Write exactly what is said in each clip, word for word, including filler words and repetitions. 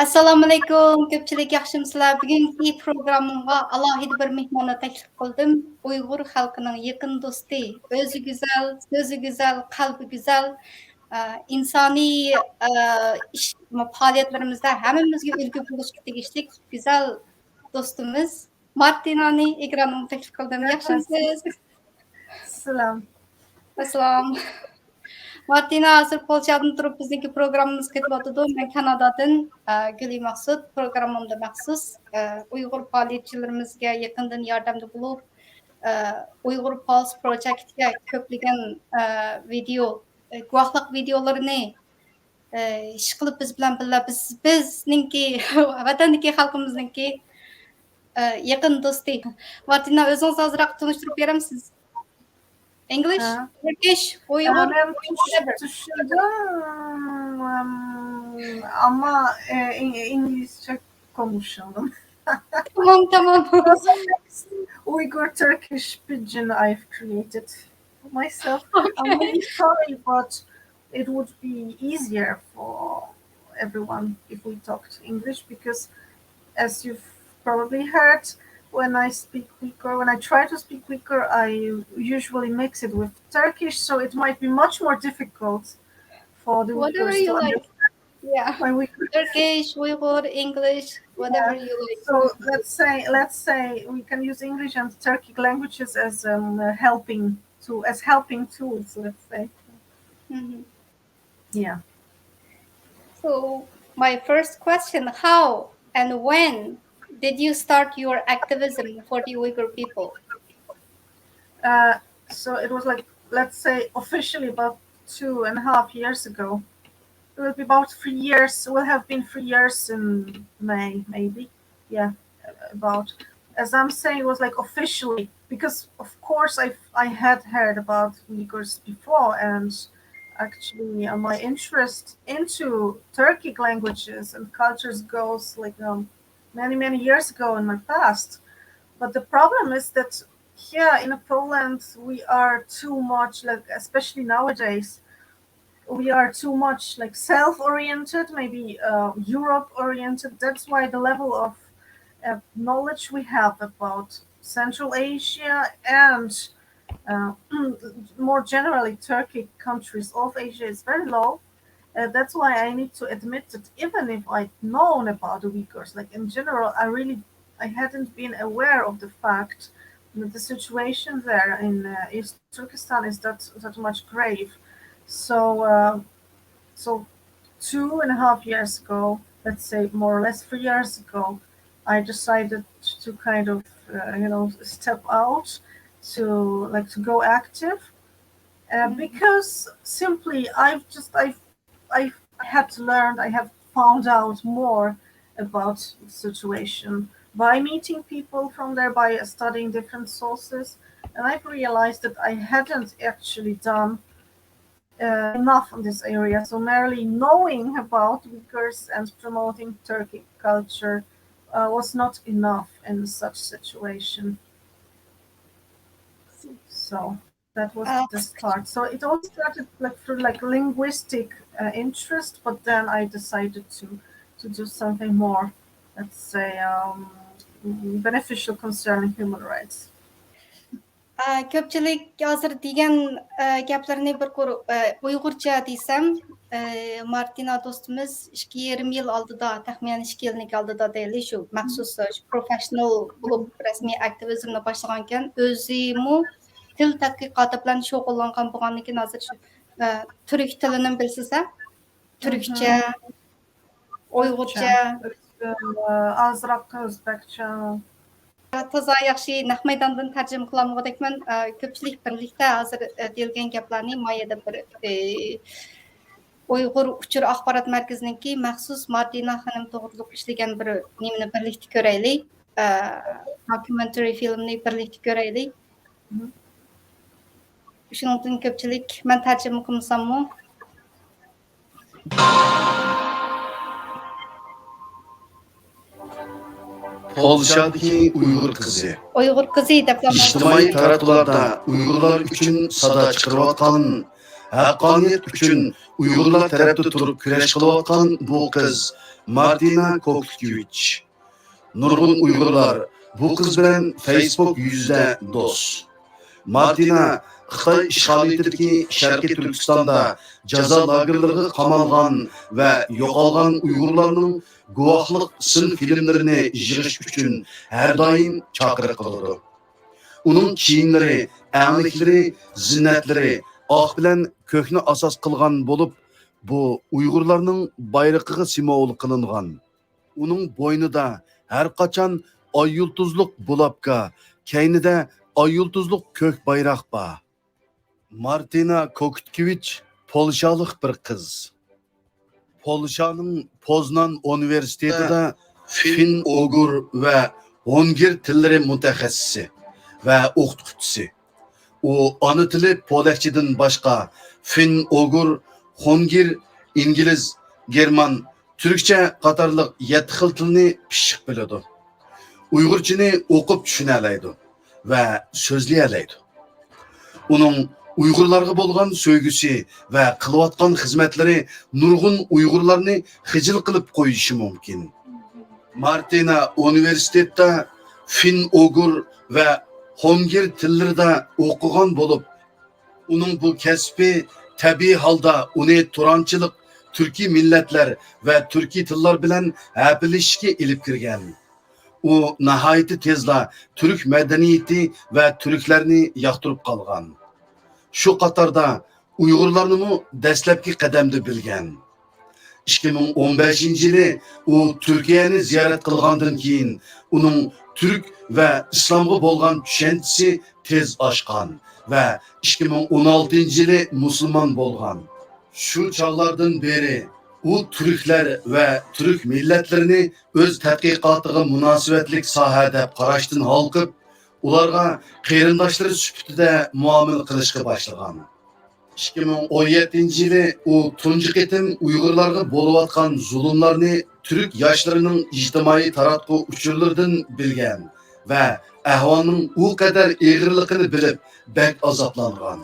ئەسسالامۇئەلەيكۇم، كۆپچىلىك ياخشىمۇسىلەر؟ بۈگۈنكى پروگراممامغا ئالاھىدە بىر مېھماننى تەكلىپ قىلدىم. ئۇيغۇر خەلقىنىڭ يېقىن دوستى، ئۆزى گۈزەل، سۆزى گۈزەل، قەلبى گۈزەل، ئە، ئىنسانىي، ئە، ئىش، پائالىيەتلىرىمىزدە ھەممىمىزگە ئۈلگە بولۇشقا تېگىشلىك گۈزەل دوستىمىز مارتىنانى ئېكرانغا تەكلىپ قىلدىم. ياخشىمۇسىز؟ سالام. ئەسسالام. مارتىنا ھازىر پولشادىن تۇرۇپ بىزنىڭكى پروگراممىمىزغا كېتىۋاتىدۇ. مەن كانادادىن، ئە، گۈلى مەخسۇت. پروگراممامدا مەخسۇس، ئە، ئۇيغۇر پائالىيەتچىلىرىمىزگە يېقىندىن ياردەمدە بولۇپ، ئە، ئۇيغۇر پالس پروجېكتكە كۆپلىگەن، ئە، ۋىدېئو، ئە، گۇۋاھلىق ۋىدېئولىرىنى، ئە، ئىشقىلىپ بىز بىلەن بىللە بىز، بىزنىڭكى ۋەتەندىكى خەلقىمىزنىڭكى، ئە، يېقىن دوستى. مارتىنا، ئۆزىڭىزنى ئازراق تونۇشتۇرۇپ بېرەمسىز؟ English, ھە. Turkish, ھە، ئۇيغۇر, مەن چۈش-، چۈشىنىدۇ. ئەم، ئەمما، ئە، ئىن-، ئىنگلىزچە كونۇشالىم. تامام، تامام. Uyghur Turkish pidgin I've created myself. I'm really sorry, but it would be easier for everyone if we talked English, because as you've probably heard, when I speak Uyghur, when I try to speak Uyghur, I usually mix it with Turkish, so it might be much more difficult for the Uyghurs to understand. Yeah. My Uyghur. Turkish, Uyghur, English, whatever you like. So let's say, let's say we can use English and Turkic languages as, um, a helping tool, as helping tools, let's say. Mm-hmm. Yeah. So my first question, how and when did you start your activism for the Uyghur people? Uh, so it was like, let's say, officially about two and a half years ago. It will be about three years. Will have been three years in May, maybe. Yeah, about. As I'm saying, it was like officially, because of course I I had heard about Uyghurs before, and actually, uh, my interest into Turkic languages and cultures goes like, um, many, many years ago in my past. But the problem is that here in Poland, we are too much, like, especially nowadays, we are too much, like, self-oriented, maybe, uh, Europe-oriented. That's why the level of, uh, knowledge we have about Central Asia and, uh, more generally Turkic countries of Asia is very low. Uh, that's why I need to admit that even if I'd known about the Uyghurs, like, in general, I really, I hadn't been aware of the fact that the situation there in, uh, East Turkestan is that, that much grave. So, uh, so two and a half years ago, let's say more or less three years ago, I decided to kind of, uh, you know, step out, to, like, to go active, uh, because simply I've just, I've, I had learned, I have found out more about the situation by meeting people from there, by studying different sources, and I've realized that I hadn't actually done, uh, enough in this area. So merely knowing about Uyghurs and promoting Turkic culture, uh, was not enough in such situation. So that was, uh, the start. So it all started, like, through, like, linguistic, uh, interest, but then I decided to to do something more, let's say, um, beneficial concerning human rights. ئە، كۆپچىلىك ھازىر دېگەن، ئە، گەپلىرىنى بىر قۇر-، ئە، ئۇيغۇرچە دېسەم، ئە، مارتىنا دوستىمىز ئىككى يېرىم يىل ئالدىدا، تەخمىنەن ئىككى يىلنىڭ ئالدىدا دەيلى، شۇ مەخسۇس، ئە، شۇ پروفېشنال بولۇپ رەسمىي ئاكتىۋىزمنى باشلىغانىكەن، ئۆزىمۇ تىل تەتقىقاتى بىلەن شۇغۇللانغان بولغاندىكىن، ھازىر شۇ، ئە، تۈرك تىلىنىمۇ بىلىسىز-ھە؟ تۈركچە، ئۇيغۇرچە. ئۇيغۇرچە. ئۆزبە-، ئازراق ئۆزبەكچە. تازا ياخشى، نەق مەيداندىن تەرجىمە قىلالمىغۇدەكمەن. ئە، كۆپچىلىك بىرلىكتە ھازىر، ئە، دېيىلگەن گەپلەرنى ما يەردە بىر، ئە، ئۇيغۇر ئۇچۇر ئاخبارات مەركىزىنىڭكى مەخسۇس مارتىنا خانىم توغرۇلۇق ئىشلىگەن بىر نېمىنى بىرلىكتە كۆرەيلى. ئە، دوكيۇمېنترى فىلىمنى بىرلىكتە كۆرەيلى. شۇنىڭدىن كۆپچىلىك، مەن تەرجىمە قىلمىساممۇ. پولشادىكى ئۇيغۇر قىزى. ئۇيغۇر قىزى دەپلا ئىجتىمائىي تاراتقۇلاردا ئۇيغۇرلار ئۈچۈن سادا چىقىرىۋاتقان ھەققانىيەت ئۈچۈن ئۇيغۇرلار تەرەپتە تۇرۇپ كۈرەش قىلىۋاتقان بۇ قىز مارتىنا كوكۇتكېۋىچ. نۇرغۇن ئۇيغۇرلار بۇ قىز بىلەن فېيسبۇك يۈزىدە دوست. مارتىنا خىتاي ئىشغالىيىتىدىكى شەرقىي تۈركىستاندا جازا لاگېرلىرىغا قامالغان ۋە يوقالغان ئۇيغۇرلارنىڭ گۇۋاھلىق سىن فىلىملىرىنى يىغىش ئۈچۈن ھەر دائىم چاقىرىق قىلىدۇ. ئۇنىڭ كىيىملىرى، ئەڭلىكلىرى، زىننەتلىرى ئاق بىلەن كۆكنى ئاساس قىلغان بولۇپ، بۇ ئۇيغۇرلارنىڭ بايرىقىغا سىمۋول قىلىنغان. ئۇنىڭ بوينىدا ھەر قاچان ئاي يۇلتۇزلۇق بۇلاپكا، كەينىدە ئاي يۇلتۇزلۇق كۆك بايراق بار. مارتىنا كوكۇتكېۋىچ پولشالىق بىر قىز. پولشانىڭ پوزنان ئۇنىۋېرسىتېتىدا فىن-ئۇگۇر ۋە ھونگىر تىللىرى مۇتەخەسسىسى ۋە ئوقۇتقۇچىسى. ئۇ ئانا تىلى پولەكچىدىن باشقا فىن-ئۇگۇر، خونگىر، ئىنگلىز، گېرمان، تۈركچە قاتارلىق يەتتە خىل تىلنى پىششىق بىلىدۇ. ئۇيغۇرچىنى ئوقۇپ چۈشىنەلەيدۇ ۋە سۆزلىيەلەيدۇ. ئۇنىڭ ئۇيغۇرلارغا بولغان سۆيگۈسى ۋە قىلىۋاتقان خىزمەتلىرى نۇرغۇن ئۇيغۇرلارنى خىجىل قىلىپ قويۇشى مۇمكىن. مارتىنا ئۇنىۋېرسىتېتتا فىن-ئۇگۇر ۋە خونگىر تىللىرىدا ئوقۇغان بولۇپ، ئۇنىڭ بۇ كەسپى تەبىئىي ھالدا ئۇنى تۇرانچىلىق، تۈركىي مىللەتلەر ۋە تۈركىي تىللار بىلەن ھەپىلىشىشكە ئېلىپ كىرگەن. ئۇ ناھايىتى تېزلا تۈرك مەدەنىيىتى ۋە تۈركلەرنى ياقتۇرۇپ قالغان. شۇ قاتاردا ئۇيغۇرلارنىمۇ دەسلەپكى قەدەمدە بىلگەن. ئىككى مىڭ ئون بەشىنچى يىلى ئۇ تۈركىيەنى زىيارەت قىلغاندىن كېيىن، ئۇنىڭ تۈرك ۋە ئىسلامغا بولغان چۈشەنچىسى تېز ئاشقان ۋە ئىككى مىڭ ئون ئالتىنچى يىلى مۇسۇلمان بولغان. شۇ چاغلاردىن بېرى ئۇ تۈركلەر ۋە تۈرك مىللەتلىرىنى ئۆز تەتقىقاتىغا مۇناسىۋەتلىك ساھە دەپ قاراشتىن ھالقىپ، ئۇلارغا قېرىنداشلىرى سۈپىتىدە مۇئامىلە قىلىشقا باشلىغان. ئىككى مىڭ ئون يەتتىنچى يىلى ئۇ تۇنجى قېتىم ئۇيغۇرلارغا بولۇۋاتقان زۇلۇملارنى تۈرك ياشلىرىنىڭ ئىجتىمائىي تاراتقۇ ئۇچۇرلىرىدىن بىلگەن ۋە ئەھۋالنىڭ ئۇ قەدەر ئېغىرلىقىنى بىلىپ بەك ئازابلانغان.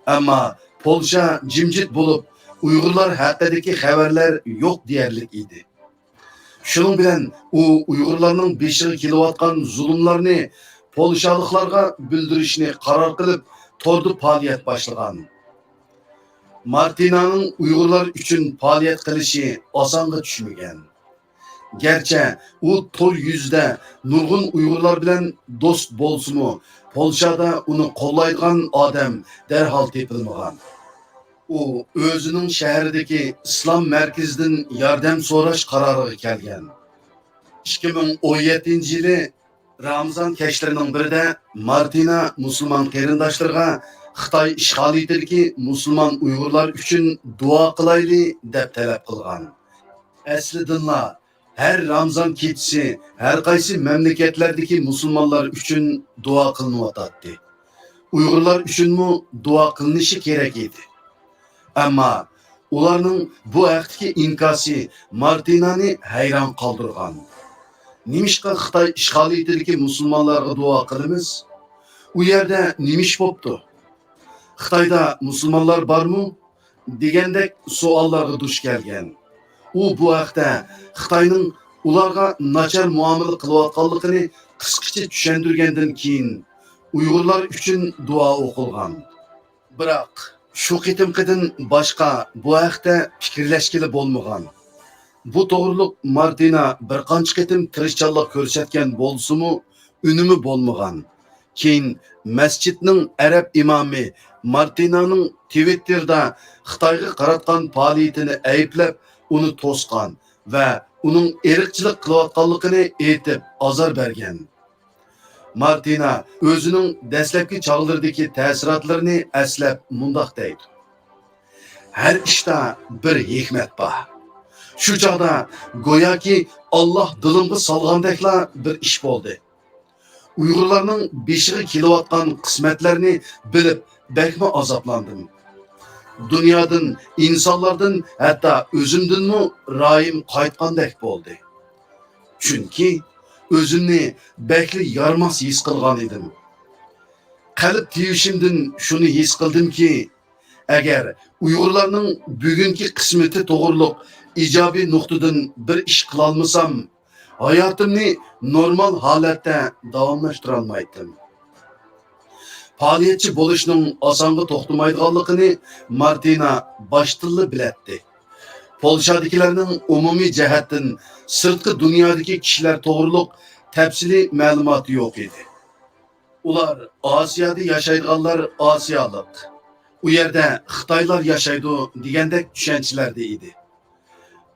ئەمما پولشا جىمجىت بولۇپ، ئۇيغۇرلار ھەققىدىكى خەۋەرلەر يوق دېيەرلىك ئىدى. شۇنىڭ بىلەن ئۇ ئۇيغۇرلارنىڭ بېشىغا كېلىۋاتقان زۇلۇملارنى پولشالىقلارغا بىلدۈرۈشنى قارار قىلىپ، توردا پائالىيەت باشلىغان. مارتىنانىڭ ئۇيغۇرلار ئۈچۈن پائالىيەت قىلىشى ئاسانغا چۈشمىگەن. گەرچە ئۇ تور يۈزىدە نۇرغۇن ئۇيغۇرلار بىلەن دوست بولسىمۇ، پولشادا ئۇنى قوللايدىغان ئادەم دەرھال تېپىلمىغان. ئۇ ئۆزىنىڭ شەھىرىدىكى ئىسلام مەركىزىدىن ياردەم سوراش قارارىغا كەلگەن. ئىككى مىڭ ئون يەتتىنچى يىلى رامىزان كەچلىرىنىڭ بىرىدە مارتىنا مۇسۇلمان قېرىنداشلىرىغا خىتاي ئىشغالىيىتىدىكى مۇسۇلمان ئۇيغۇرلار ئۈچۈن دۇئا قىلايلى دەپ تەلەپ قىلغان. ئەسلىدىنلا ھەر رامىزان كېچىسى ھەر قايسى مەملىكەتلەردىكى مۇسۇلمانلار ئۈچۈن دۇئا قىلىنىۋاتاتتى. ئۇيغۇرلار ئۈچۈنمۇ دۇئا قىلىنىشى كېرەك ئىدى. ئەمما ئۇلارنىڭ بۇ ھەقتىكى ئىنكاسى مارتىنانى ھەيران قالدۇرغان. نېمىشقا خىتاي ئىشغالىيىتىدىكى مۇسۇلمانلارغا دۇئا قىلىمىز؟ ئۇ يەردە نېمە ئىش بوپتۇ؟ خىتايدا مۇسۇلمانلار بارمۇ؟ دېگەندەك سوئاللارغا دۇچ كەلگەن. ئۇ بۇ ھەقتە خىتاينىڭ ئۇلارغا ناچار مۇئامىلە قىلىۋاتقانلىقىنى قىسقىچە چۈشەندۈرگەندىن كېيىن، ئۇيغۇرلار ئۈچۈن دۇئا ئوقۇلغان. بىراق، شۇ قېتىمقىدىن باشقا بۇ ھەقتە پىكىرلەشكىلى بولمىغان. بۇ توغرۇلۇق مارتىنا بىر قانچە قېتىم تىرىشچانلىق كۆرسەتكەن بولسىمۇ، ئۈنۈمى بولمىغان. كېيىن مەسچىتنىڭ ئەرەب ئىمامى مارتىنانىڭ تىۋىتتېردا خىتايغا قاراتقان پائالىيىتىنى ئەيىبلەپ، ئۇنى توسقان ۋە ئۇنىڭ ئىرقچىلىق قىلىۋاتقانلىقىنى ئېيتىپ، ئازار بەرگەن. مارتىنا ئۆزىنىڭ دەسلەپكى چاغلىرىدىكى تەسىراتلىرىنى ئەسلەپ مۇنداق دەيدۇ: «ھەر ئىشتا بىر ھېكمەت بار. شۇ چاغدا گوياكى ئاللاھ دىلىمغا سالغاندەكلا بىر ئىش بولدى. ئۇيغۇرلارنىڭ بېشىغا كېلىۋاتقان قىسمەتلەرنى بىلىپ بەكمۇ ئازابلاندىم. دۇنيادىن، ئىنسانلاردىن، ھەتتا ئۆزۈمدىنمۇ رايىم قايتقاندەك بولدى. چۈنكى ئۆزۈمنى بەكلا يارىماس ھېس قىلغان ئىدىم. قەلب تىۋىشىمدىن شۇنى ھېس قىلدىمكى، ئەگەر ئۇيغۇرلارنىڭ بۈگۈنكى قىسمىتى توغرۇلۇق ئىجابىي نۇقتىدىن بىر ئىش قىلالمىسام، ھاياتىمنى نورمال ھالەتتە داۋاملاشتۇرالمايتتىم. پائالىيەتچى بولۇشنىڭ ئاسانغا توختىمايدىغانلىقىنى مارتىنا باشتىنلا بىلەتتى. پولشادىكىلەرنىڭ ئومۇمىي جەھەتتىن سىرتقى دۇنيادىكى كىشىلەر توغرۇلۇق تەپسىلىي مەلۇماتى يوق ئىدى. ئۇلار ئاسىيادا ياشايدىغانلار ئاسىيالىق، ئۇ يەردە خىتايلار ياشايدۇ دېگەندەك چۈشەنچىلەردە ئىدى.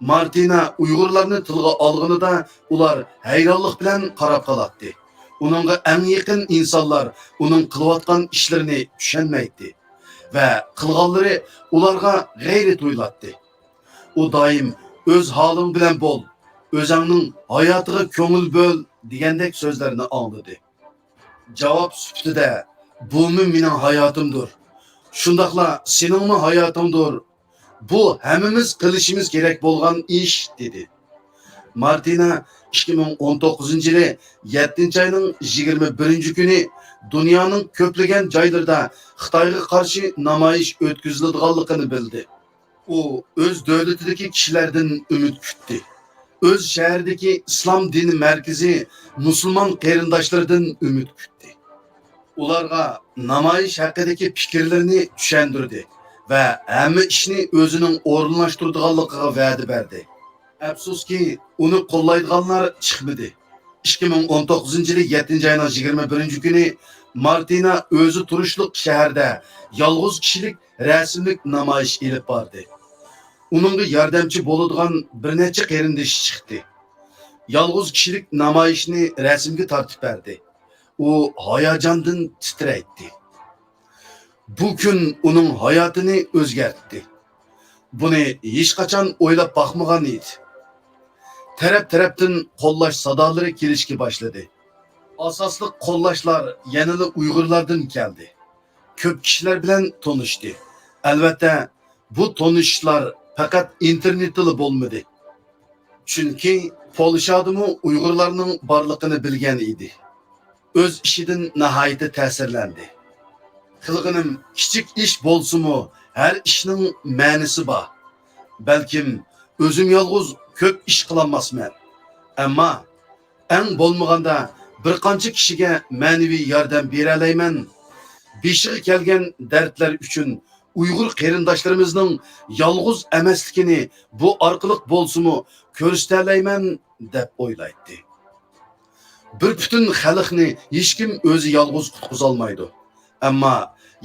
مارتىنا ئۇيغۇرلارنى تىلغا ئالغىنىدا ئۇلار ھەيرانلىق بىلەن قاراپ قالاتتى. ئۇنىڭغا ئەڭ يېقىن ئىنسانلار ئۇنىڭ قىلىۋاتقان ئىشلىرىنى چۈشەنمەيتتى ۋە قىلغانلىرى ئۇلارغا غەيرىي تۇيۇلاتتى. ئۇ دائىم «ئۆز ھالىڭ بىلەن بول، ئۆزەڭنىڭ ھاياتىغا كۆڭۈل بۆل» دېگەندەك سۆزلەرنى ئاڭلىدى. جاۋاب سۈپىتىدە «بۇمۇ مېنىڭ ھاياتىمدۇر. شۇنداقلا سېنىڭمۇ ھاياتىڭدۇر. بۇ ھەممىمىز قىلىشىمىز كېرەك بولغان ئىش» دېدى. مارتىنا ئىككى مىڭ ئون توققۇزىنچى يىلى يەتتىنچى ئاينىڭ يىگىرمە بىرىنچى كۈنى دۇنيانىڭ كۆپلىگەن جايلىرىدا خىتايغا قارشى نامايىش ئۆتكۈزۈلىدىغانلىقىنى بىلدى. ئۇ ئۆز دۆلىتىدىكى كىشىلەردىن ئۈمىد كۈتتى. ئۆز شەھىرىدىكى ئىسلام دىنى مەركىزى مۇسۇلمان قېرىنداشلىرىدىن ئۈمىد كۈتتى. ئۇلارغا نامايىش ھەققىدىكى پىكىرلىرىنى چۈشەندۈردى ۋە ھەممە ئىشنى ئۆزىنىڭ ئورۇنلاشتۇرىدىغانلىقىغا ۋەدە بەردى. ئەپسۇسكى، ئۇنى قوللايدىغانلار چىقمىدى. ئىككى مىڭ ئون توققۇزىنچى يىلى يەتتىنچى ئاينىڭ يىگىرمە بىرىنچى كۈنى مارتىنا ئۆزى تۇرۇشلۇق شەھەردە يالغۇز كىشىلىك رەسىملىك نامايىش ئېلىپ باردى. ئۇنىڭغا ياردەمچى بولىدىغان بىر نەچچە قېرىندىشى چىقتى. يالغۇز كىشىلىك نامايىشنى رەسىمگە تارتىپ بەردى. ئۇ ھاياجاندىن تىترەيتتى. بۇ كۈن ئۇنىڭ ھاياتىنى ئۆزگەرتتى. بۇنى ھېچقاچان ئويلاپ باقمىغان ئىدى. تەرەپ-تەرەپتىن قوللاش سادالىرى كېلىشكە باشلىدى. ئاساسلىق قوللاشلار يەنىلا ئۇيغۇرلاردىن كەلدى. كۆپ كىشىلەر بىلەن تونۇشتى. ئەلۋەتتە، بۇ تونۇشۇشلار پەقەت ئىنتېرنېتتىلا بولمىدى. چۈنكى پولشادىمۇ ئۇيغۇرلارنىڭ بارلىقىنى بىلگەن ئىدى. ئۆز ئىشىدىن ناھايىتى تەسىرلەندى. «قىلغىنىم كىچىك ئىش بولسىمۇ، ھەر ئىشنىڭ مەنىسى بار. بەلكىم ئۆزۈم يالغۇز كۆپ ئىش قىلالماسمەن. ئەمما ئەڭ بولمىغاندا بىر قانچە كىشىگە مەنىۋى ياردەم بېرەلەيمەن. بېشىغا كەلگەن دەردلەر ئۈچۈن ئۇيغۇر قېرىنداشلىرىمىزنىڭ يالغۇز ئەمەسلىكىنى بۇ ئارقىلىق بولسىمۇ كۆرسىتەلەيمەن» دەپ ئويلايتتى. بىر پۈتۈن خەلقنى ھېچكىم ئۆزى يالغۇز قۇتقۇزالمايدۇ. ئەمما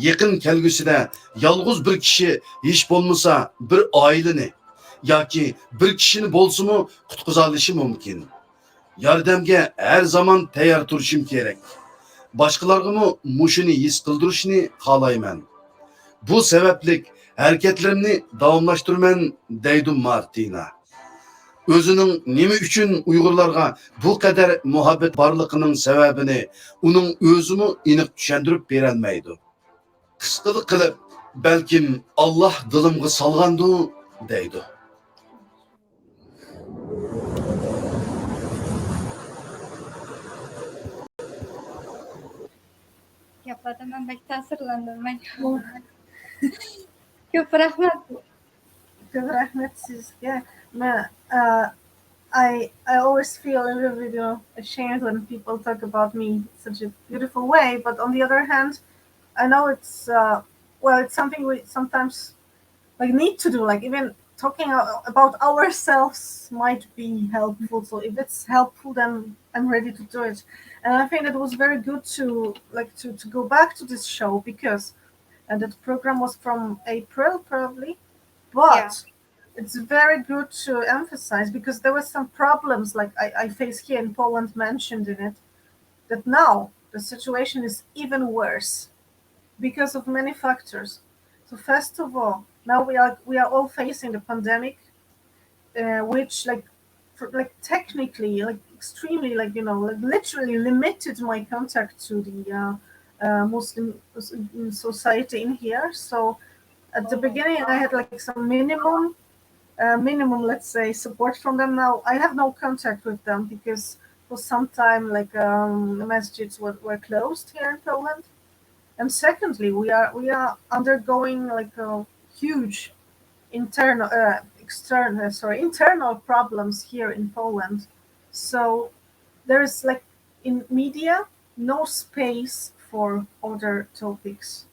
يېقىن كەلگۈسىدە يالغۇز بىر كىشى، ھېچ بولمىسا بىر ئائىلىنى ياكى بىر كىشىنى بولسىمۇ قۇتقۇزالىشى مۇمكىن. ياردەمگە ھەر زامان تەييار تۇرۇشۇم كېرەك. باشقىلارغىمۇ مۇشۇنى ھېس قىلدۇرۇشنى خالايمەن. بۇ سەۋەبلىك ھەرىكەتلىرىمنى داۋاملاشتۇرىمەن، دەيدۇ مارتىنا. ئۆزىنىڭ نېمە ئۈچۈن ئۇيغۇرلارغا بۇ قەدەر مۇھەببەت بارلىقىنىڭ سەۋەبىنى ئۇنىڭ ئۆزىمۇ ئېنىق چۈشەندۈرۈپ بېرەلمەيدۇ. قىسقىلا قىلىپ، «بەلكىم ئاللاھ دىلىمغا سالغاندۇ» دەيدۇ. گەپلەردىن مەن بەك تەسىرلەندىم. مەن كۆپ رەھمەت. كۆپ رەھمەت سىزگە. مەن، uh, I I always feel a little bit, you know, ashamed when people talk about me in such a beautiful way. But on the other hand, I know it's, uh, well, it's something we sometimes, like, need to do. Like, even talking a- about ourselves might be helpful. So if it's helpful, then I'm ready to do it. And I think it was very good to, like, to to go back to this show because, and that program was from April probably, but it's very good to emphasize because there were some problems like I, I face here in Poland mentioned in it, that now the situation is even worse because of many factors. So first of all, now we are we are all facing the pandemic, uh, which, like, for, like, technically, like, extremely, like, you know, like, literally limited my contact to the, uh, uh, Muslim s- society in here. So at the beginning, I had, like, some minimum, uh, minimum, let's say, support from them. Now I have no contact with them because for some time, like, um, the masjids were, were closed here in Poland. And secondly, we are we are undergoing like a huge internal, uh, external, sorry, internal problems here in Poland. So there is, like, in media, no space for other topics.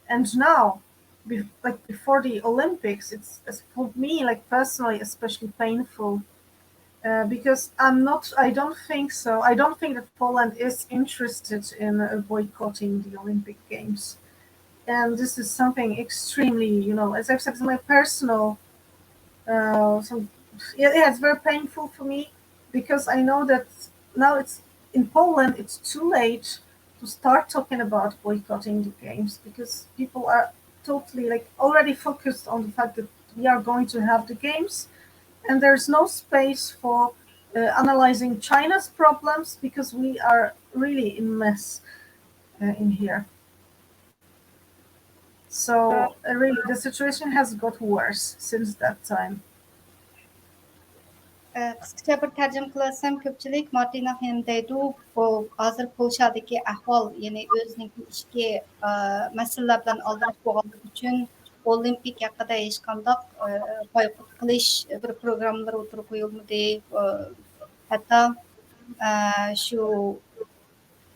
And now, be- like, before the Olympics, it's, it's for me, like, personally, especially painful, uh, because I'm not, I don't think so. I don't think that Poland is interested in, uh, boycotting the Olympic Games. And this is something extremely, you know, as I've said, it's my personal, uh, some, yeah, yeah, it's very painful for me, because I know that now it's, in Poland, it's too late to start talking about boycotting the games, because people are totally, like, already focused on the fact that we are going to have the games, and there's no space for, uh, analyzing China's problems, because we are really in mess, uh, in here. So, uh, really, the situation has got worse since that time. ئە، قىسقىچە بىر تەرجىمە قىلىۋەتسەم، كۆپچىلىك مارتىنا خېنىم دەيدۇ، بۇ ھازىر پولشادىكى ئەھۋال، يەنى ئۆزىنىڭكى ئىچكى، ئە، مەسىلىلەر بىلەن ئالدىراش بولغانلىقى ئۈچۈن ئولىمپىك ھەققىدە ھېچقانداق، ئە، بايقۇت قىلىش بىر پروگراممىلىرى ئوتتۇرىغا قويۇلمىدى. ئە، ھەتتا، ئە، شۇ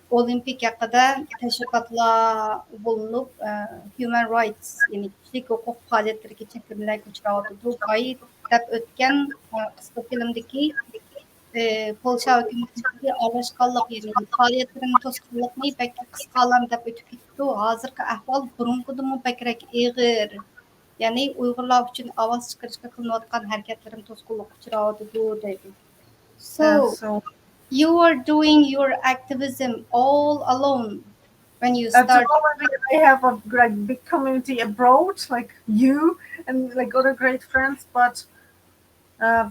ئولىمپىك ھەققىدە تەشۋىقاتلار بولۇنۇپ، ئە، ھيۇمەن رايتس، يەنى كىشىلىك ھوقۇق پائالىيەتلىرىگە چەكلىمىلەر ئۇچراۋاتىدۇ. باي دەپ ئۆتكەن، ئە، قىسقا فىلىمدىكى، ئە، پولشا ھۆكۈمىتىدىكى ئارىلاشقانلىق، يەنى پائالىيەتلىرىنى توسقانلىقنى بەك قىسقالام دەپ ئۆتۈپ كېتىپتۇ. ھازىرقى ئەھۋال بۇرۇنقىدىنمۇ بەكرەك ئېغىر. يەنى ئۇيغۇرلار ئۈچۈن ئاۋاز چىقىرىشقا قىلىنىۋاتقان ھەرىكەتلىرىمۇ توسقۇنلۇققا ئۇچراۋاتىدۇ دەيدۇ. So, Yeah, so you are doing your activism all alone when you at the start. moment, I have a, like, big community abroad, like you and, like, other great friends, but, uh,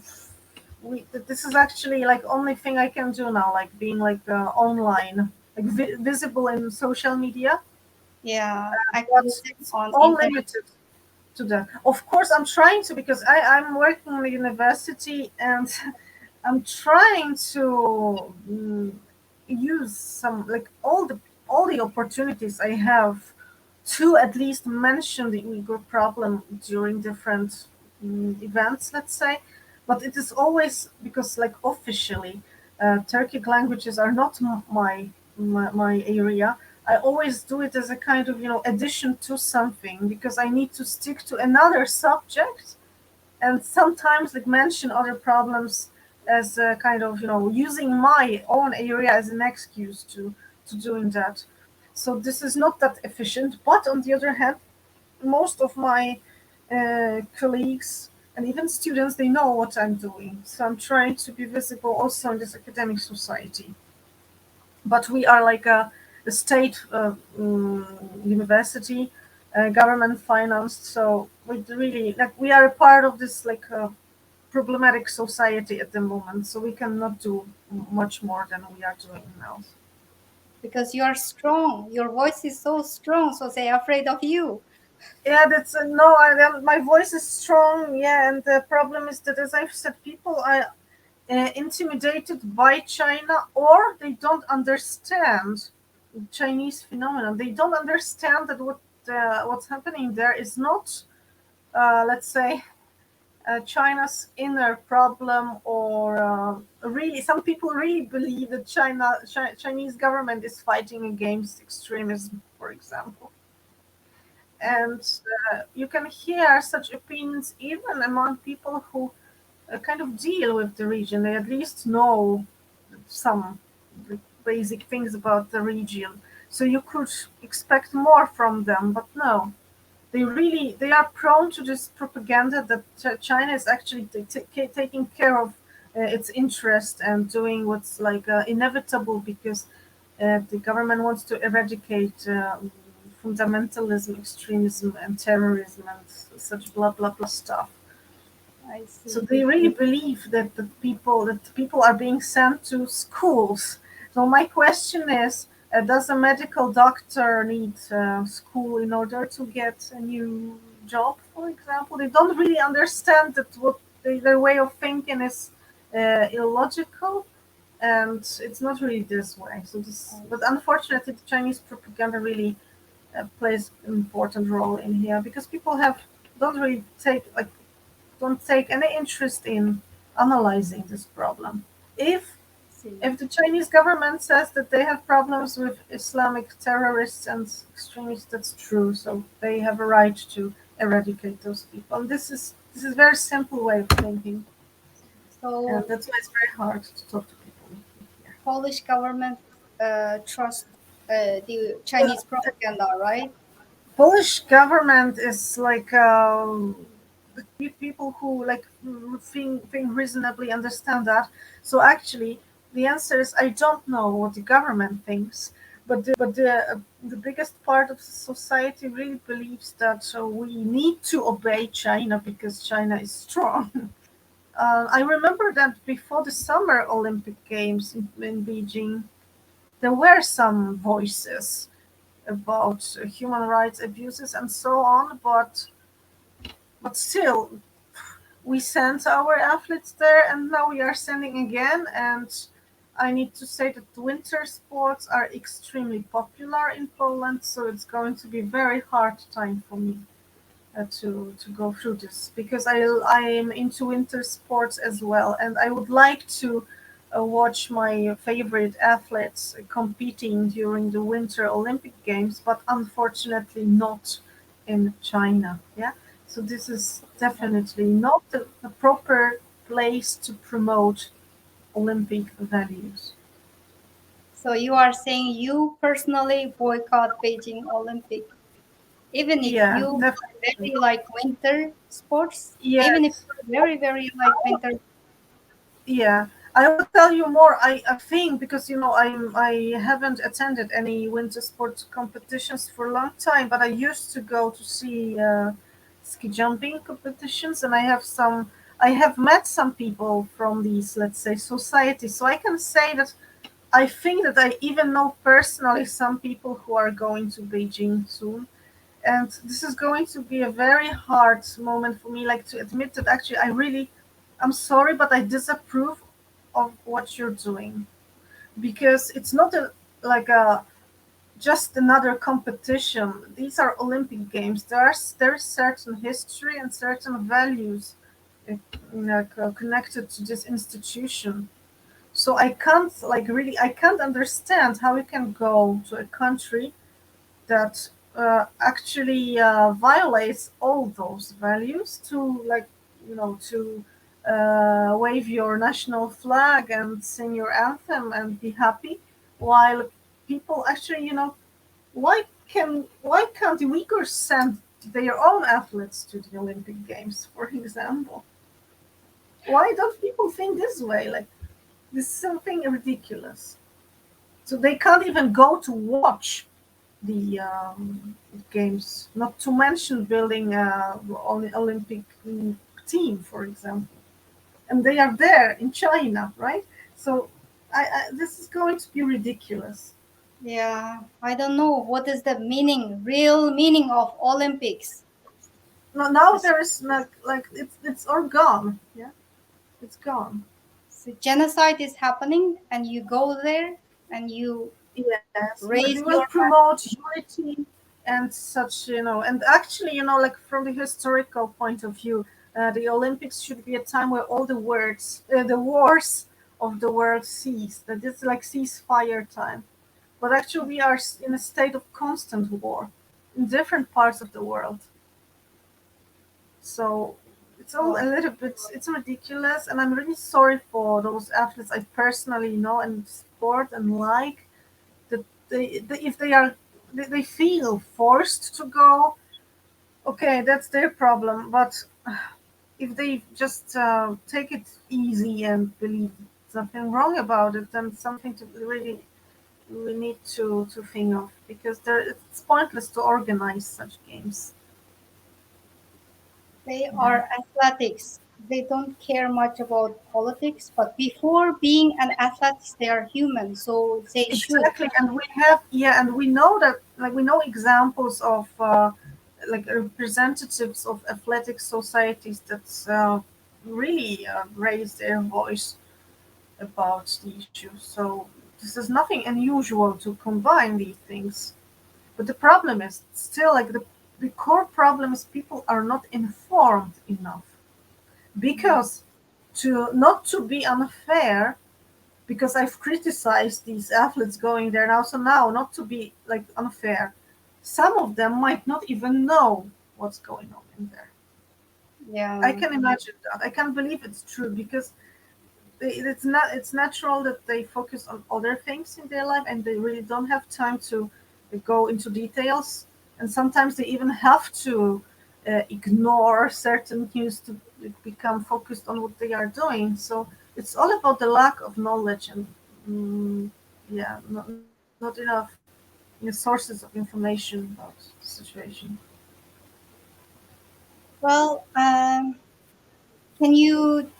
we, th- this is actually, like, only thing I can do now, like, being, like, uh, online, like, vi- visible in social media. Yeah, But activism on All internet. Limited to that. Of course, I'm trying to, because I, I'm working in the university, and I'm trying to, mm, use some, like, all the all the opportunities I have to at least mention the Uyghur problem during different, mm, events, let's say. But it is always because, like, officially, uh, Turkic languages are not m- my, my my area. I always do it as a kind of, you know, addition to something, because I need to stick to another subject, and sometimes, like, mention other problems as a kind of, you know, using my own area as an excuse to to doing that. So this is not that efficient. But on the other hand, most of my, uh, colleagues and even students, they know what I'm doing. So I'm trying to be visible also in this academic society. But we are, like, a, a state, uh, mm, university, uh, government financed. So we really, like, we are a part of this, like, uh, problematic society at the moment. So we cannot do much more than we are doing now. Because you are strong. Your voice is so strong, so they are afraid of you. Yeah, that's, uh, no. I, um, my voice is strong. Yeah, and the problem is that, as I've said, people are, uh, intimidated by China, or they don't understand Chinese phenomenon. They don't understand that what, uh, what's happening there is not, uh, let's say, uh, China's inner problem, or, uh, really, some people really believe that China, Chi- Chinese government is fighting against extremism, for example. And, uh, you can hear such opinions even among people who, uh, kind of deal with the region. They at least know some basic things about the region. So you could expect more from them, but no. They really, they are prone to this propaganda that Ch- China is actually t- t- ca- taking care of, uh, its interest and doing what's, like, uh, inevitable, because, uh, the government wants to eradicate, uh, fundamentalism, extremism, and terrorism, and s- such blah blah blah stuff. I see. So they really believe that the people that the people are being sent to schools. So my question is, uh, does a medical doctor need, uh, school in order to get a new job, for example? They don't really understand that what they, their way of thinking is, uh, illogical, and it's not really this way. So this, but unfortunately, the Chinese propaganda really uh, plays an important role in here because people have don't really take like don't take any interest in analyzing this problem. If if the Chinese government says that they have problems with Islamic terrorists and extremists, that's true. So they have a right to eradicate those people. And this is this is a very simple way of thinking. So and that's why it's very hard to talk to people. Polish government uh, trust uh, the Chinese propaganda, right? Polish government is like um, people who like think, think reasonably understand that. So actually, the answer is I don't know what the government thinks, but the, but the, uh, the biggest part of society really believes that uh, we need to obey China because China is strong. Uh, I remember that before the Summer Olympic Games in, in Beijing, there were some voices about uh, human rights abuses and so on, but but still, we sent our athletes there, and now we are sending again. And I need to say that winter sports are extremely popular in Poland, so it's going to be very hard time for me uh, to to go through this because I I am into winter sports as well, and I would like to uh, watch my favorite athletes competing during the Winter Olympic Games, but unfortunately not in China. Yeah, so this is definitely not the, the proper place to promote Olympic values. So you are saying you personally boycott Beijing Olympic, even if Yeah, you definitely. Very like winter sports, Yes. Even if you very very like winter. Yeah, I will tell you more. I, I think because you know I I haven't attended any winter sports competitions for a long time, but I used to go to see uh, ski jumping competitions, and I have some. I have met some people from these, let's say, societies, so I can say that I think that I even know personally some people who are going to Beijing soon. And this is going to be a very hard moment for me, like, to admit that actually I really, I'm sorry, but I disapprove of what you're doing because it's not a, like a just another competition. These are Olympic Games. There are s- there is certain history and certain values uh, you know, co- connected to this institution. So I can't like really I can't understand how you can go to a country that uh, actually uh, violates all those values to like you know to uh, wave your national flag and sing your anthem and be happy while people actually you know why can why can't the Uyghurs send their own athletes to the Olympic Games, for example? Why don't people think this way? Like this is something ridiculous. So they can't even go to watch the um, games, not to mention building a Oli- Olympic mm, team, for example. And they are there in China, right? So I, I, this is going to be ridiculous. Yeah, I don't know what is the meaning, real meaning of Olympics. No, now there is not like it's it's all gone. Yeah, it's gone. So genocide is happening, and you go there and you Yes, but Raise we will your promote unity and such, you know. And actually, you know, like from the historical point of view, uh, the Olympics should be a time where all the words, uh, the wars of the world cease. That it's like ceasefire time. But actually, we are s- in a state of constant war in different parts of the world. So it's all a little bit, it's ridiculous, and I'm really sorry for those athletes I personally know and support and like. That they, they if they are, they, they feel forced to go, okay, that's their problem. But if they just uh, take it easy and believe nothing wrong about it, then something to really we need to to think of because there, it's pointless to organize such games. They are athletics. They don't care much about politics, but before being an athlete, they are human, so they should. Exactly, and we have yeah, and we know that like we know examples of uh, like representatives of athletic societies that uh, really uh, raise their voice about the issue. So this is nothing unusual to combine these things. But the problem is still, like, the, the core problem is people are not informed enough. Because to, not to be unfair, because I've criticized these athletes going there now, so now, not to be, like, unfair, some of them might not even know what's going on in there. Yeah. I can imagine that. I can't believe it's true, because they, it's not, it's natural that they focus on other things in their life and they really don't have time to go into details. And sometimes they even have to uh, ignore certain news to become focused on what they are doing. So it's all about the lack of knowledge and, mm, yeah, not, not enough, you know, sources of information about the situation. Well, um, can you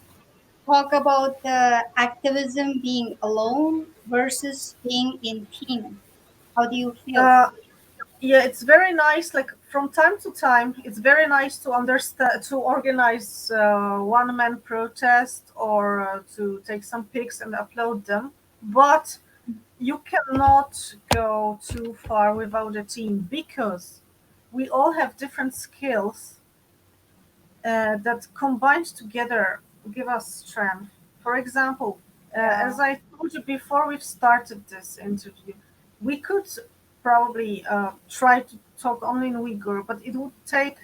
talk about the activism being alone versus being in team? How do you feel? Uh, yeah, it's very nice. Like, from time to time, it's very nice to understand, to organize uh, one-man protest or uh, to take some pics and upload them. But you cannot go too far without a team, because we all have different skills uh, that combined together give us strength. For example, uh, Yeah. as I told you before we started this interview, we could probably uh, try to talk only in Uyghur, but it would take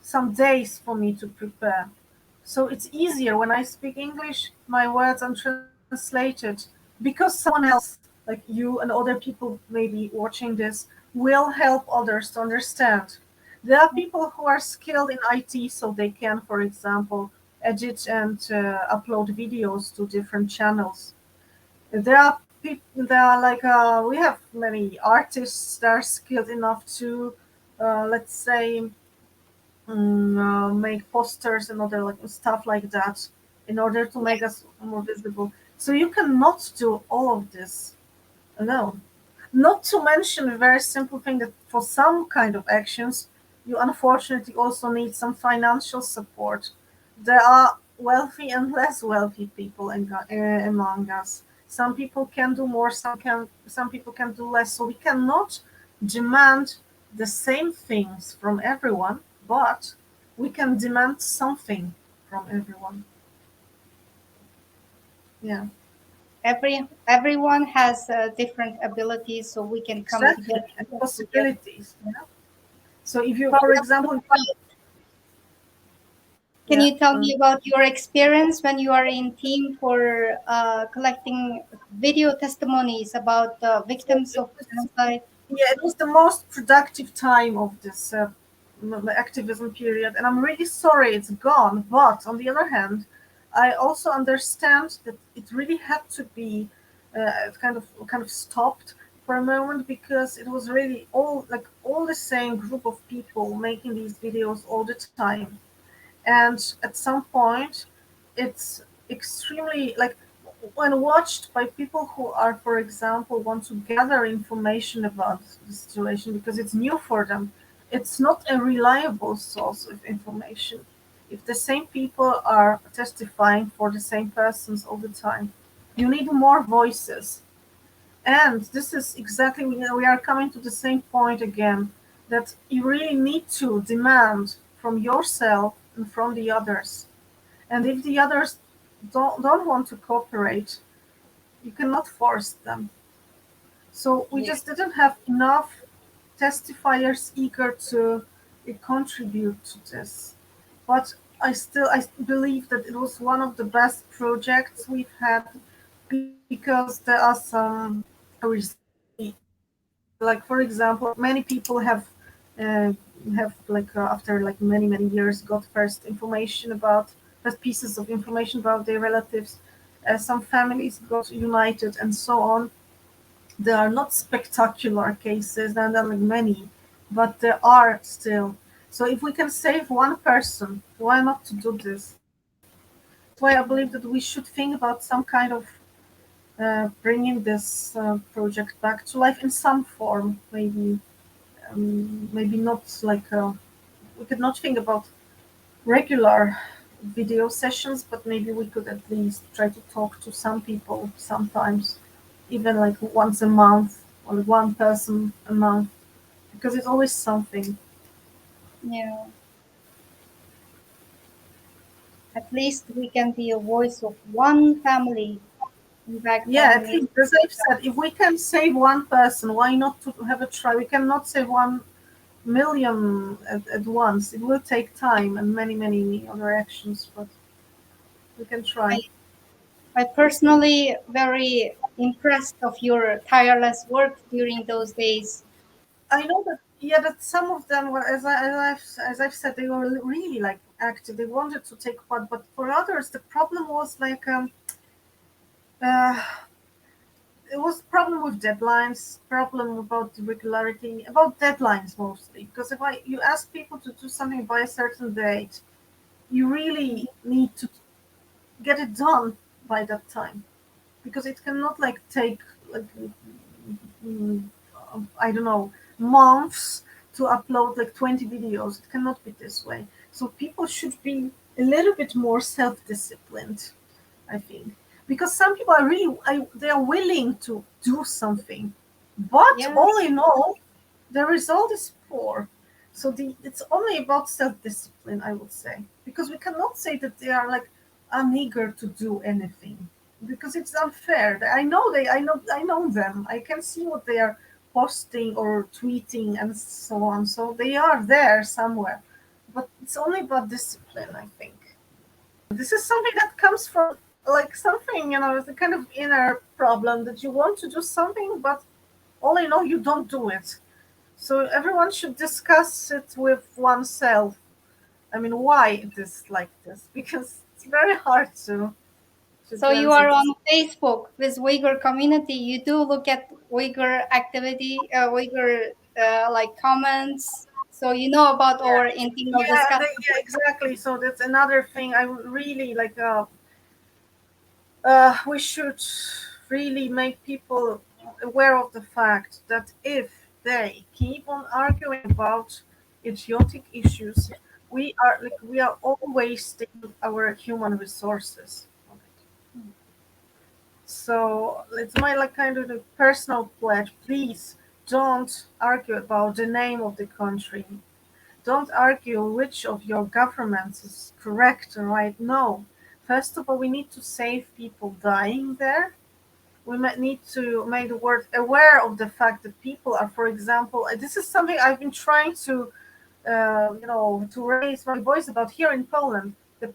some days for me to prepare. So it's easier when I speak English, my words are translated, because someone else, like you and other people maybe watching this, will help others to understand. There are people who are skilled in I T, so they can, for example, edit and uh, upload videos to different channels. There are people, there are, like, uh, we have many artists that are skilled enough to, uh, let's say, mm, uh, make posters and other, like, stuff like that in order to make us more visible. So you cannot do all of this alone. Not to mention a very simple thing, that for some kind of actions, you unfortunately also need some financial support. There are wealthy and less wealthy people in, uh, among us. Some people can do more, some can, some people can do less. So we cannot demand the same things from everyone, but we can demand something from everyone. Yeah. Every everyone has uh, different abilities, so we can come Exactly. together. And possibilities. Yeah. So if you, But for example, Can Yeah. You tell me about your experience when you are in team for uh, collecting video testimonies about the victims of genocide? Yeah, it was the most productive time of this uh, m- m- activism period, and I'm really sorry it's gone. But on the other hand, I also understand that it really had to be uh, kind of, kind of stopped for a moment, because it was really all, like, all the same group of people making these videos all the time, and at some point, it's extremely, like, when watched by people who are, for example, want to gather information about the situation because it's new for them, it's not a reliable source of information. If the same people are testifying for the same persons all the time, you need more voices. And this is exactly, we we are coming to the same point again, that you really need to demand from yourself and from the others. And if the others don't, don't want to cooperate, you cannot force them. So we Yeah. just didn't have enough testifiers eager to uh, contribute to this. But I still, I believe that it was one of the best projects we've had, because there are some recent, like, for example, many people have uh, have, like, uh, after, like, many, many years, got first information about, first pieces of information about their relatives. Uh, some families got united and so on. There are not spectacular cases, and there are, like, many, but there are still. So if we can save one person, why not to do this? That's why I believe that we should think about some kind of uh, bringing this uh, project back to life in some form, maybe. Um, maybe not like uh, we could not think about regular video sessions, but maybe we could at least try to talk to some people sometimes, even, like, once a month or one person a month. because it's always something. Yeah. At least we can be a voice of one family in Baghdad. Yeah, at least, as I've said, if we can save one person, why not to have a try? We cannot save one million at, at once. It will take time and many, many other actions, but we can try. I personally very impressed of your tireless work during those days. I know that, yeah, that some of them were, as I, as I've, as I've said, they were really, like, active. They wanted to take part, but for others, the problem was, like, um, uh, it was problem with deadlines, problem about the regularity, about deadlines mostly. Because if I, you ask people to do something by a certain date, you really need to get it done by that time, because it cannot, like, take, like, mm, I don't know, months to upload, like, twenty videos. It cannot be this way. So people should be a little bit more self-disciplined, I think, because some people are really, I, they are willing to do something, but Yeah. all in all, the result is poor. So the, it's only about self-discipline, I would say, because we cannot say that they are, like, uneager to do anything, because it's unfair. I know they, I know, I know them. I can see what they are posting or tweeting and so on. So they are there somewhere, but it's only about discipline, I think. This is something that comes from, like, something, you know, it's a kind of inner problem that you want to do something, but all in all, you don't do it. So everyone should discuss it with oneself. I mean, why it is like this? Because it's very hard to. to So you cleanse are it. On Facebook with Uyghur community. You do look at Uyghur activity, uh, Uyghur uh, like comments. So you know about our internal Yeah, discussion. the- yeah, exactly. So that's another thing I would really like. Uh, uh, we should really make people aware of the fact that if they keep on arguing about idiotic issues, we are, like, we are all wasting our human resources on it. So it's my, like, kind of a personal pledge. Please don't argue about the name of the country. Don't argue which of your governments is correct or right. No. First of all, we need to save people dying there. We might need to make the world aware of the fact that people are, for example, uh, this is something I've been trying to, uh, you know, to raise my voice about here in Poland. That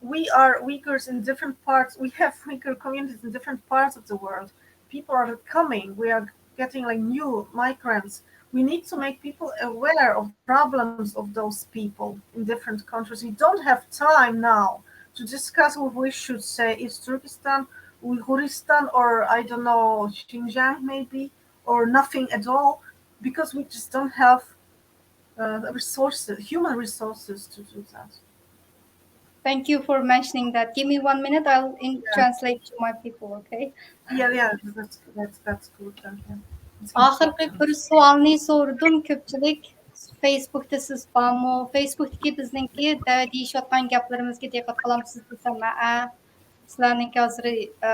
we are Uyghurs in different parts. We have Uyghur communities in different parts of the world. People are coming. We are getting, like, new migrants. We need to make people aware of problems of those people in different countries. We don't have time now to discuss what we should say. Is Turkestan, Uyghuristan, or, I don't know, Xinjiang maybe, or nothing at all, because we just don't have uh, the resources, human resources to do that. Thank you for mentioning that. Give me one minute. I'll in- Yeah. Translate to my people, okay? Yeah, yeah, that's that's that's good. Then, yeah. It's ئاخىرقى important. بىر سوئالنى سورىدىم. كۆپچىلىك فېيسبۇكتا سىز بارمۇ؟ فېيسبۇكتىكى بىزنىڭكى دەۋە دېيىشىۋاتقان گەپلىرىمىزگە دىققەت قىلامسىز دېسەم، ھە، سىلەرنىڭكى ھازىر ئە،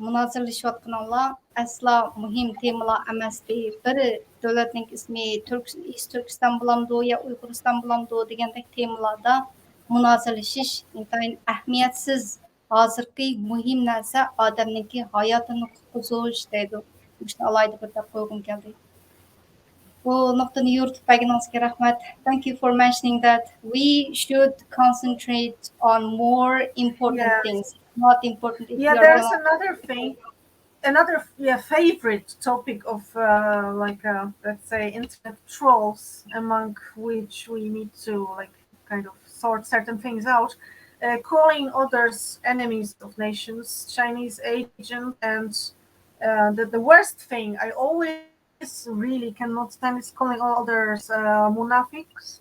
مۇنازىرىلىشىۋاتقىنىڭلار ئەسلا مۇھىم تېمىلار ئەمەستى. بىر دۆلەتنىڭ ئىسمى تۈرك، ئىست تۈركىستان بولامدۇ يا ئۇيغۇرىستان بولامدۇ دېگەندەك تېمىلاردا مۇنازىرىلىشىش ئىنتايىن ئەھمىيەتسىز. ھازىرقى مۇھىم نەرسە ئادەمنىڭكى ھاياتىنى قۇتقۇزۇش دەيدۇ. مۇشۇنى ئالاھىدە بىر دەپ قويغۇم كەلدى. بۇ نۇقتىنى يورۇتۇپ بەرگىنىڭىزگە رەھمەت. Thank you for mentioning that. We should concentrate on more important Yeah. things. Not important if Yeah, we are there's going another thing, another, yeah, favorite topic of, uh, like, uh, let's say, internet trolls, among which we need to, like, kind of sort certain things out, uh, calling others enemies of nations, Chinese agent, and uh, the, the worst thing I always really cannot stand is calling others uh, munafiqs.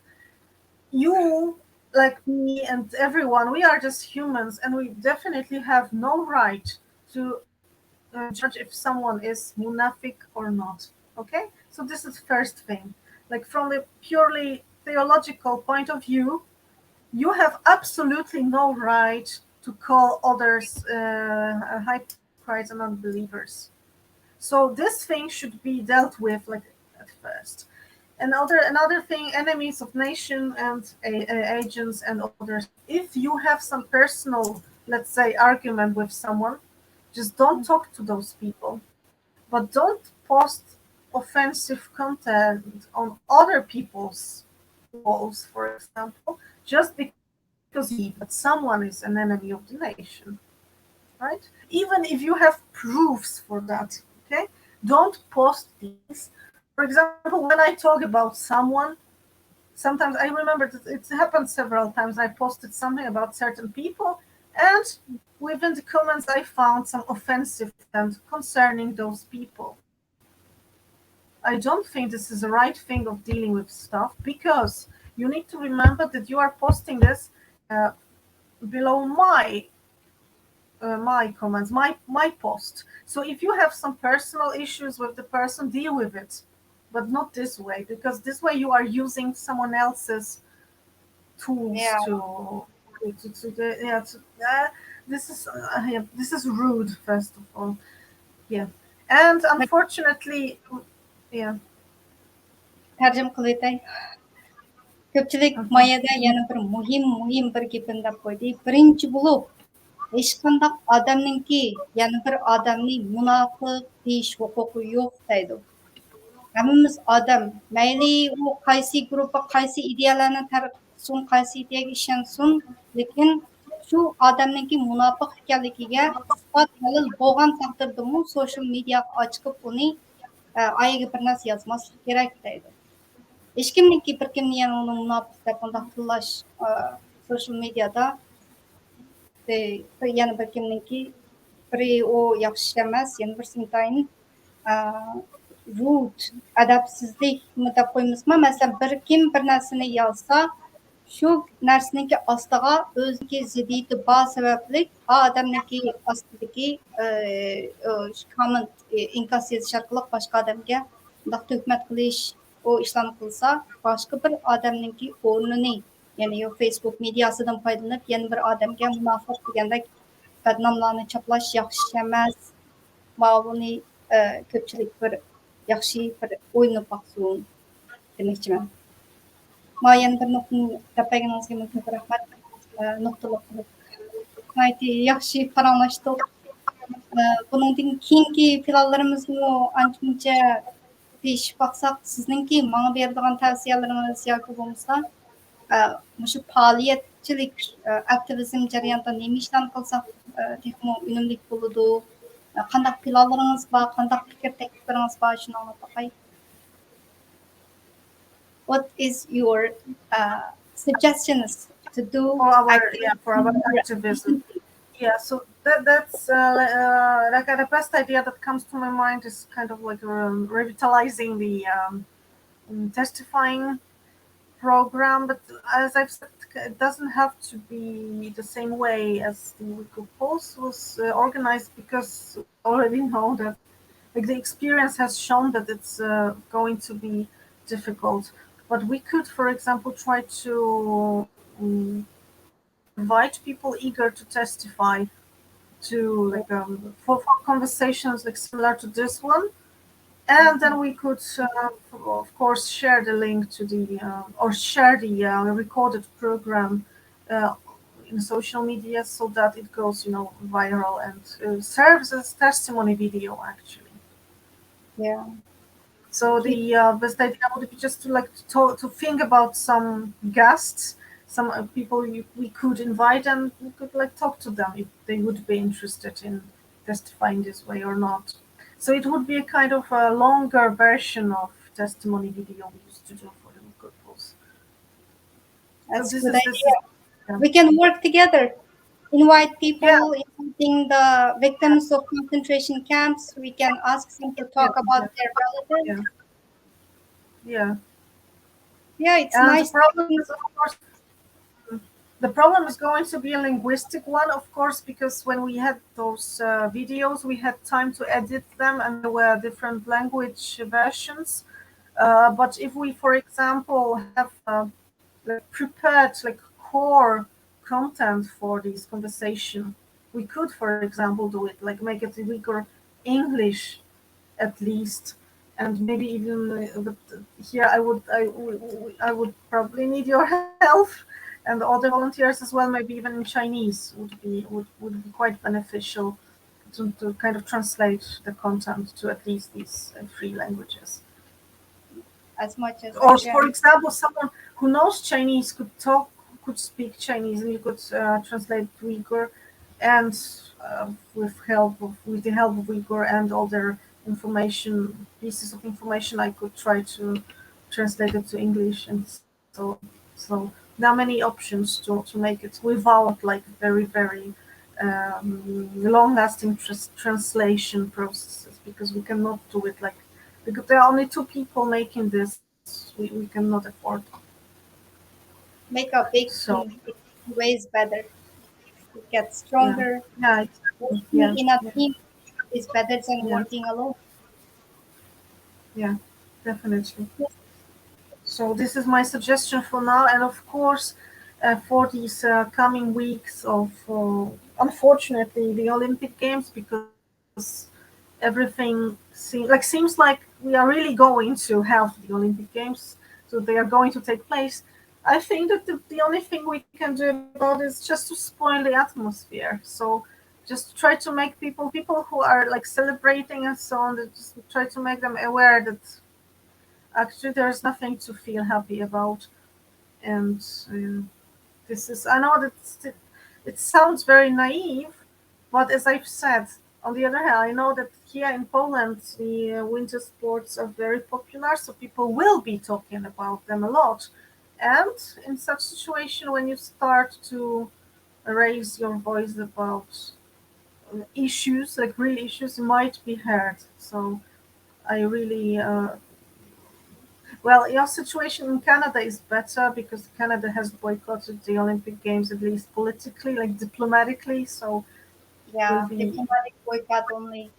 You, like me and everyone, we are just humans, and we definitely have no right to uh, judge if someone is munafiq or not. Okay? So this is the first thing. Like, from the purely theological point of view, you have absolutely no right to call others uh, hypocrites and unbelievers. So this thing should be dealt with, like, at first. Another another thing, enemies of nation and uh, agents and others. If you have some personal, let's say, argument with someone, just don't talk to those people. But don't post offensive content on other people's walls, for example, just because you, that someone is an enemy of the nation, right? Even if you have proofs for that, okay? Don't post these. For example, when I talk about someone, sometimes I remember that it's happened several times. I posted something about certain people, and within the comments, I found some offensive content concerning those people. I don't think this is the right thing of dealing with stuff, because you need to remember that you are posting this uh, below my uh, my comments, my my post. So if you have some personal issues with the person, deal with it, but not this way, because this way you are using someone else's tools Yeah. to to, to, to the, yeah, to, uh, this is uh, yeah, this is rude, first of all. Yeah. And unfortunately, yeah. تەرجىمە قىلىۋېتەي. كۆپچىلىك، مهم. مايەدە يەنە بىر مۇھىم، مۇھىم بىر گېپىنى دەپ قويدى. بىرىنچى بولۇپ، ھېچقانداق ئادەمنىڭكى يەنە بىر ئادەمنى مۇناپىق دېيىش ھوقۇقى يوق دەيدۇ. ھەممىمىز ئادەم. مەيلى ئۇ قايسى گۇرۇپپا، قايسى ئىدىيەلەرنى تەرغىب قىلسۇن، قايسى ئىدىيەگە ئىشەنسۇن، لېكىن شۇ ئادەمنىڭكى مۇناپىق ئىكەنلىكىگە ئىسپات دەلىل بولغان تەقدىردىمۇ سوشىيال مېدىياغا ئاچىقىپ ئۇنى، ئە، ئايىگە بىر نەرسە يازماسلىق كېرەك دەيدۇ. ھېچكىمنىڭكى بىر كىمنى يەنە ئۇنى مۇناپىق دەپ مۇنداق تىللاش، ئە، سوشىيال مېدىيادا، ئە، بىر، يەنە بىر كىمنىڭكى بىرى ئۇ ياخشى ئەمەس، يەنە بىرسى ئىنتايىن، ئە، رۇد، ئەدەپسىزلىكمۇ دەپ قويمىسىما، مەسىلەن، بىر كىم بىر نەرسىنى يازسا، شۇ نەرسىنىڭكى ئاستىغا ئۆزىنىڭكى زىددىيىتى بار سەۋەبلىك، ئا ئادەمنىڭكى ئاستىدىكى، ئە، ئە، شۇ كوممېنت، ئە، ئىنكاس يېزىش ئارقىلىق باشقا ئادەمگە مۇنداق تۆھمەت قىلىش، ئۇ ئىشلارنى قىلسا، باشقا بىر ئادەمنىڭكى ئورنىنى، يەنى يو فېيسبۇك مېدىياسىدىن پايدىلىنىپ، يەنە بىر ئادەمگە مۇناپىق دېگەندەك بەدناملارنى چاپلاش ياخشى ئىش ئەمەس. ماۋۇنى، ئە، كۆپچىلىك بىر ياخشى بىر ئويلىنىپ باقسۇن دېمەكچىمەن. ما يەنە بىر نۇقتىنى دەپ بەرگىنىڭىزگە مىڭ كۆپ رەھمەت. ئە، نۇقتىلىق قىلىپ ناھايىتى ياخشى پاراڭلاشتۇق. ئە، بۇنىڭدىن كېيىنكى پىلانلىرىمىزنىمۇ ئانچە-مۇنچە دېيىشىپ باقساق، سىزنىڭكى ماڭا بېرىدىغان تەۋسىيەلىرىڭىز ياكى بولمىسا، ئە، مۇشۇ پائالىيەتچىلىك، ئە، ئاكتىۋىزم جەريانىدا نېمە ئىشلارنى قىلساق، ئە، تېخىمۇ ئۈنۈملۈك بولىدۇ؟ ئە، قانداق پىلانلىرىڭىز بار، قانداق پىكىر تەكلىپلىرىڭىز بار، شۇنى ئاڭلاپ باقاي. What is your, uh, suggestions to do For our, active- yeah, for our activism. Yeah, so that, that's uh, li- uh, like uh, the best idea that comes to my mind is kind of like um, revitalizing the um, um, testifying program. But as I've said, it doesn't have to be the same way as the Uyghur Post was uh, organized, because we already know that, like, the experience has shown that it's uh, going to be difficult. But we could, for example, try to um, invite people eager to testify to, like, um, for, for conversations like similar to this one. And then we could, uh, of course, share the link to the uh, or share the uh, recorded program uh, in social media, so that it goes, you know, viral and uh, serves as testimony video, actually. Yeah. So the uh, best idea would be just to, like, to talk, to think about some guests, some uh, people you, we could invite, and we could, like, talk to them if they would be interested in testifying this way or not. So it would be a kind of a longer version of testimony video we used to do for the Uyghur Post. That's So a this good is- this idea. is- yeah. We can work together. Invite people, Yeah. including the victims of concentration camps. We can ask them to talk Yeah, about yeah. their relatives. Yeah. Yeah. Yeah, it's And nice. The problem is, of course, the problem is going to be a linguistic one, of course, because when we had those uh, videos, we had time to edit them, and there were different language versions. Uh, but if we, for example, have uh, like, prepared, like, core content for these conversation, we could, for example, do it, like, make it in Uyghur English at least, and maybe even, uh, but here I would, I, w-, w-, I would probably need your help and other volunteers as well. Maybe even in Chinese would be, would, would be quite beneficial to, to kind of translate the content to at least these, uh, three languages. As much as Or, I for can. Example, someone who knows Chinese could talk, could speak Chinese, and you could, uh, translate Uyghur, and, uh, with help of, with the help of Uyghur and all their information, pieces of information, I could try to translate it to English, and so, so there are many options to, to make it without, like, very, very, um, long-lasting tras-, translation processes, because we cannot do it, like, because there are only two people making this. We, we cannot afford. Make a big So team. It's always better. It gets yeah, stronger. Yeah, exactly. Working Yeah, in a yeah, team is better than yeah, working alone. Yeah, definitely. So this is my suggestion for now, and of course, uh, for these, uh, coming weeks of, uh, unfortunately, the Olympic Games, because everything seems like, seems like we are really going to have the Olympic Games, so they are going to take place. I think that the, the only thing we can do about it is just to spoil the atmosphere. So just try to make people, people who are, like, celebrating and so on, just try to make them aware that actually there's nothing to feel happy about. And, uh, this is, I know that it, it sounds very naive, but as I've said, on the other hand, I know that here in Poland, the, uh, winter sports are very popular, so people will be talking about them a lot. And in such situation, when you start to raise your voice about, uh, issues, like real issues, you might be heard. So I really, uh, well, your situation in Canada is better because Canada has boycotted the Olympic Games, at least politically, like, diplomatically. So Yeah, will be, diplomatic boycott only.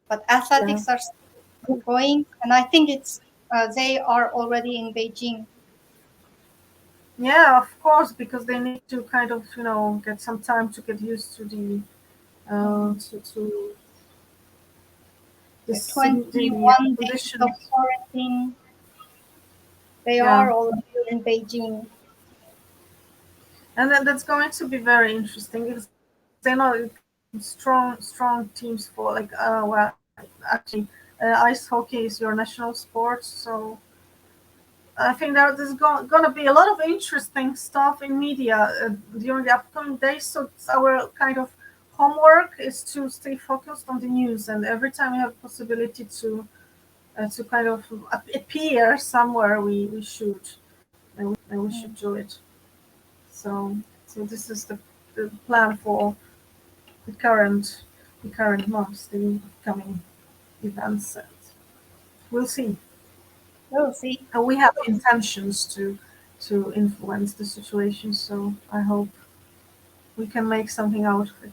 But yeah. Athletics are still going, and I think it's, uh, they are already in Beijing. Yeah, of course, because they need to kind of, you know, get some time to get used to the, uh, Mm. to, to the The s-, the, uh, twenty-one days of conditions. Quarantine. They Yeah. Are already in Beijing. And then that's going to be very interesting because they know strong, strong teams for, like, uh, well, actually, uh, ice hockey is your national sport, so I think that there's go-, gonna be a lot of interesting stuff in media, uh, during the upcoming days. So it's our kind of homework is to stay focused on the news, and every time we have a possibility to, uh, to kind of ap-, appear somewhere, we, we should, and we, and we should do it. So, so this is the, the plan for the current, the current months, the upcoming events. And we'll see. We'll see. And we have intentions to, to influence the situation, so I hope we can make something out of it.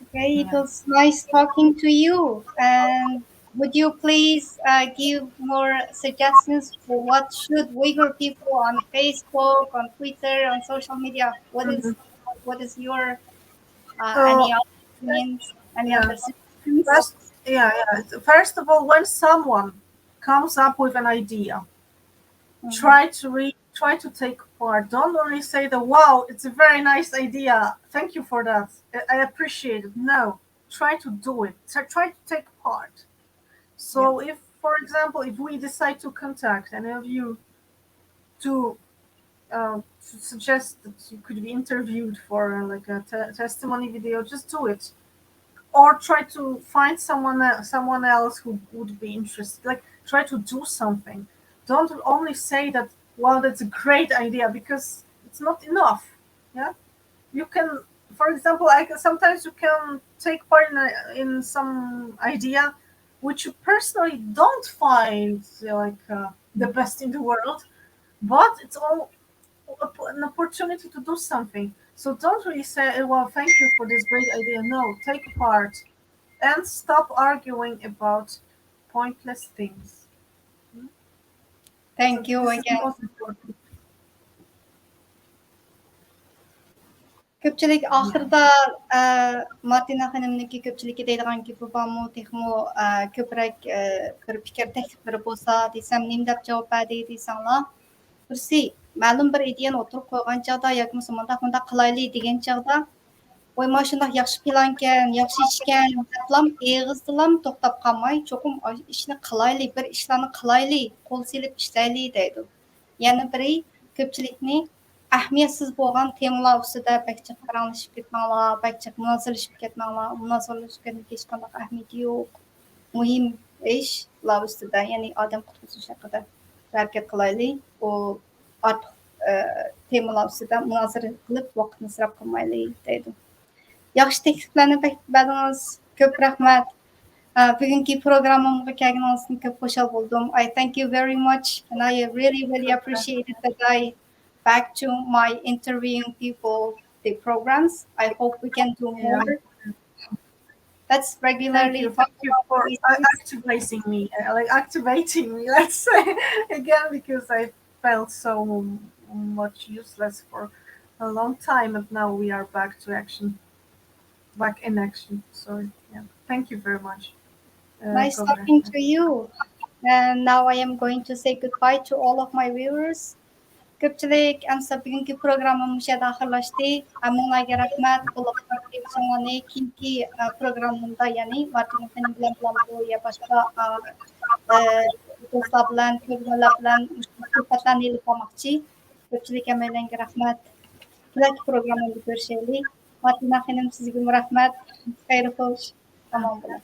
Okay, it Yeah. was nice talking to you. And would you please, uh, give more suggestions for what should Uyghur people on Facebook, on Twitter, on social media? What is, Mhm. what is your, uh, So, any opinions, any yeah. Other suggestions? First, yeah, yeah. First of all, when someone comes up with an idea, Mhm. try to read, try to take part. Don't only say that, "Wow, it's a very nice idea. Thank you for that. I, I appreciate it." No, try to do it. Try, try to take part. So Yeah. If, for example, if we decide to contact any of you to, uh, to suggest that you could be interviewed for, uh, like, a te-, testimony video, just do it. Or try to find someone el-, someone else who would be interested. Like, try to do something. Don't only say that, "Wow, that's a great idea," because it's not enough. Yeah, you can, for example, I can, sometimes you can take part in a, in some idea which you personally don't find, uh, like, uh, the best in the world, but it's all op-, an opportunity to do something. So don't really say, "Eh, well, thank you for this great idea." No, take part and stop arguing about pointless things. Hmm? Thank So you this is the again. most important. كۆپچىلىك ئاخىرىدا، ئە، مارتىنا خېنىمنىڭكى كۆپچىلىككە دەيدىغان گېپى بارمۇ؟ تېخىمۇ، ئە، كۆپرەك، ئە، بىر پىكىر تەكلىپلىرى بولسا دېسەم، نېمە دەپ جاۋاب بەردى دېسەڭلار، بىرسى مەلۇم بىر ئىدىيەنى ئوتتۇرىغا قويغان چاغدا ياكى بولمىسا مۇنداق، مۇنداق قىلايلى دېگەن چاغدا، ۋاي، مانا شۇنداق ياخشى پىلانكەن، ياخشى ئىشكەن دەپلام ئېغىزدىلام توختاپ قالماي، چوقۇم ئىشنى قىلايلى، بىر ئىشلارنى قىلايلى، قول سېلىپ ئىشلەيلى دەيدۇ. يەنە بىرى، كۆپچىلىكنى ئەھمىيەتسىز بولغان تېمىلار ئۈستىدە بەك جىق پاراڭلىشىپ كەتمەڭلار، بەك جىق مۇنازىرىلىشىپ كەتمەڭلار. مۇنازىرىلىشىپ كەتمەك ھېچقانداق ئەھمىيىتى يوق. مۇھىم ئىشلار ئۈستىدە، يەنى ئادەم قۇتقۇزۇش ھەققىدە ھەرىكەت قىلايلى. ئۇ ئارتۇق، ئە، تېمىلار ئۈستىدە مۇنازىرە قىلىپ ۋاقىتنى ئىسراپ قىلمايلى دەيدۇ. ياخشى تەكلىپلەرنى بەك بەردىڭىز. كۆپ رەھمەت. ئە، بۈگۈنكى پروگراممامغا كەلگىنىڭىزدىن كۆپ خۇشال بولدۇم. I thank you very much and I really, really appreciate it that I back to my interviewing people, the programs. I hope we can do more. Let's Thank regularly you, talk thank you about for these uh, things. activating me, uh, like activating me, let's say again, because I felt so much useless for a long time, and now we are back to action, back in action. So yeah, thank you very much. Uh, Nice Kobra. Talking to you. And now I am going to say goodbye to all of my viewers. كۆپچىلىك، ئەمسە بۈگۈنكى پروگراممام مۇشۇ يەردە ئاخىرلاشتى. ھەممىڭلارغا رەھمەت. قوللاپ قۇۋۋەتلەپ تۇرۇشۇڭلارنى كېيىنكى، ئە، پروگراممامدا، يەنى مارتىنا خېنىم بىلەن بولامدۇ يا باشقا، ئە، ئە، دوستلار بىلەن، كۆرگەنلەر بىلەن مۇشۇ سۆھبەتلەرنى ئېلىپ بارماقچى. كۆپچىلىك ھەممەيلەنگە رەھمەت. كېلەركى پروگراممامدا كۆرۈشەيلى. مارتىنا خېنىم، سىزگىمۇ رەھمەت. خەير خوش. ئامان بولۇڭ.